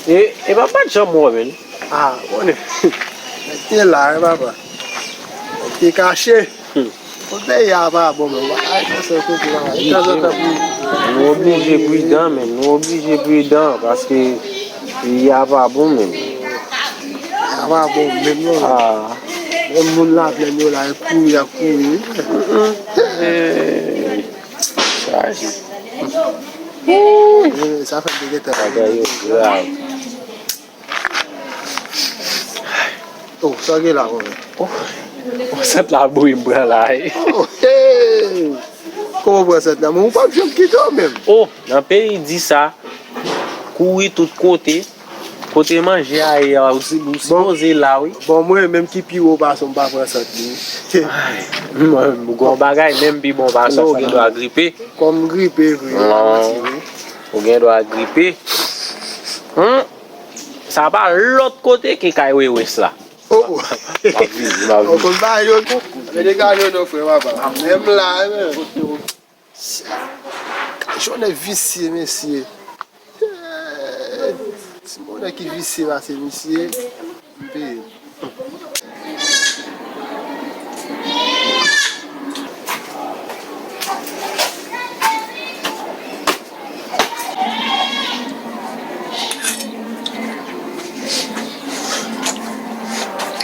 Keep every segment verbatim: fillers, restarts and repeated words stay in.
E, e papa t janm wè w, menm. Ah, konnen. Nèg te la, wi, papa. Nèg te kache. Hmm. Bon, peyi a pa bon, menm. Ay, sa se kote la. Tanzantan pou nou oblije pridan, menm. Nou oblije pridan, paske peyi a pa bon, menm. Peyi a pa bon, menm, non. Ah. Menm moun Laplèn yo la, y ap kouri, y ap kouri. Mm-mm. Eh, sa, Eh, sa fè m te gentan. Bagay yo grav. Oh, sa gen la, mwen. Oh, oh, sèt la bouyi m pran la, eh. Oh, hey! Kòman w pran sèt la? Men ou p ap janm kite w menm. Oh, nan peyi di sa, kouri tout kote, kote manje a ye a, ou si-, ou sipoze la, wi. Bon, mwen menm ki pi wo pase w, m pa pran sèt li. Ay, mwen, ou gon bagay, menm pi bon pase w, ou gen dwa gripe. Kòm gripe vre, non. Ou gen dwa gripe. Hmm? Sa pa lòt kote ke kay Wewes la. Oh! M ap vini, m ap vini. Ou konn bagay yo tou. Men degaje w non, frè, papa. Menm la, men. Jònè visye, mesye. Ti monè ki visye pase misye. M peye.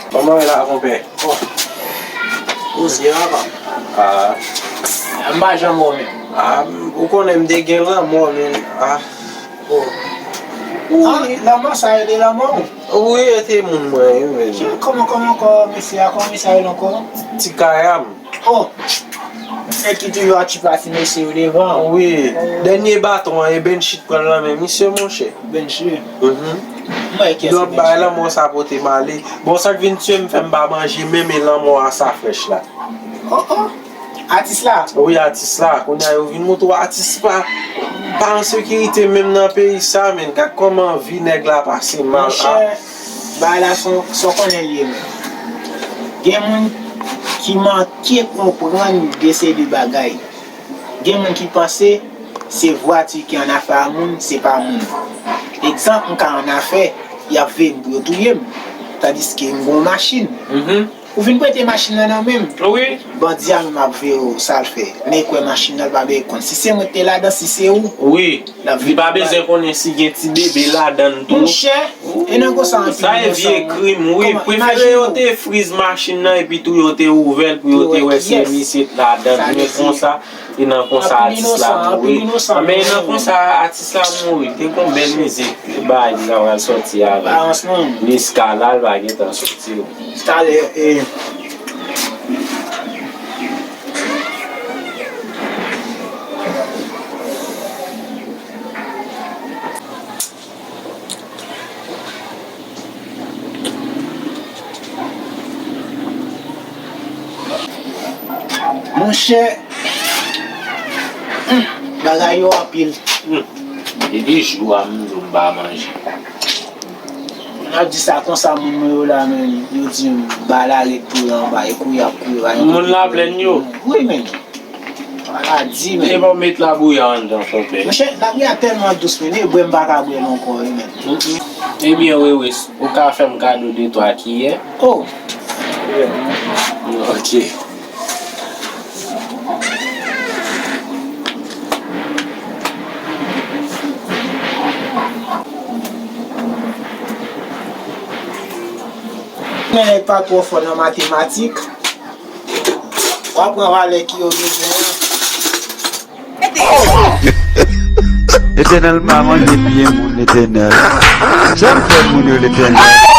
Kòman w ye la, konpè? Oh. Ou se papa m. Ah. M pa janm wè w menm. Ah, ou konnen m te gen lanmò, men, ah. Oh. Wi. Ah, lanmò sa yo de lanmò? Wi, e te moun mwen, wi, men. Kòman, kòman, kòman, mesye a, kòman mesye a rele ankò? Ti Kayam. Oh. Nèg ki toujou ap tchipati mesye yo devan. Wi. Dènye baton an, e Benchi t pran l nan men misye, monchè. Benchi. Mhm. Mwen, kiyès Benchi? Lòt bagay, lanmò sa pote m ale. Bon, sa k vin tiye m, fè m pa manje menm, e lanmò a sa frèch la. Oh, oh. Atis la? Wi, atis la. Kounye a yo vin montre w atis pa, pa an sekirite menm nan peyi sa, men. Gad kòman vi nèg la pase mal. Monchè, bagay la se, se w konnen l ye menm. Gen moun ki manke konprann de seri de bagay. Gen moun ki panse se vwati ki annafè a moun, se pa moun. Egzanp, m ka annafè, y ap veye m pou yo touye m. Tandiske m gon machin. Mhm. Ou vin prete machin nan nan men m. Wi. Bandi a menm ap veye w, sa l fè. Nèg wè machin nan, l pa bezwen konn si se mwen ki te ladan, si se ou. Wi. Li pa bezwen konnen si gen ti bebe ladan l tou. Monchè, e nan konsa anpil moun sa yo. Sa e vye krim, wi. Prefere yo te friz machin nan epi tou yo te ouvè l pou yo te wè si misye t ladan l. Men konsa, e nan konsa atis la mouri. Men nan konsa atis la mouri. Te gon bèl mizik, bay, li ta pral sòti avè Niska la, l pa gentan sòti. Talè, e. Monchè, hmm, bagay yo anpil. Hmm. Depi jou a m di w m pa manje. N ap di sa konsa, moun mwen yo la, men, yo di m, ba la ret pou yo anba, e kouri ap kouri, pa gen kote pou yo ret pou yo. Moun Laplèn yo? Wi, men. Maladi, men. E bon, met labouya anndan, konpè. Monchè, labouya tèlman dous, men, e bwè m pa ka bwè l ankò, wi, men. Mm, mm. Ebyen, Wewes, ou ka fè m kado de twa kiyè? Oh! Ok. Men nèg pa twò fò nan matematik. W ap pran valè ki yo bezwen an. Letènèl pa manje pye moun, Letènèl. Sa m fè moun yo, Letènèl?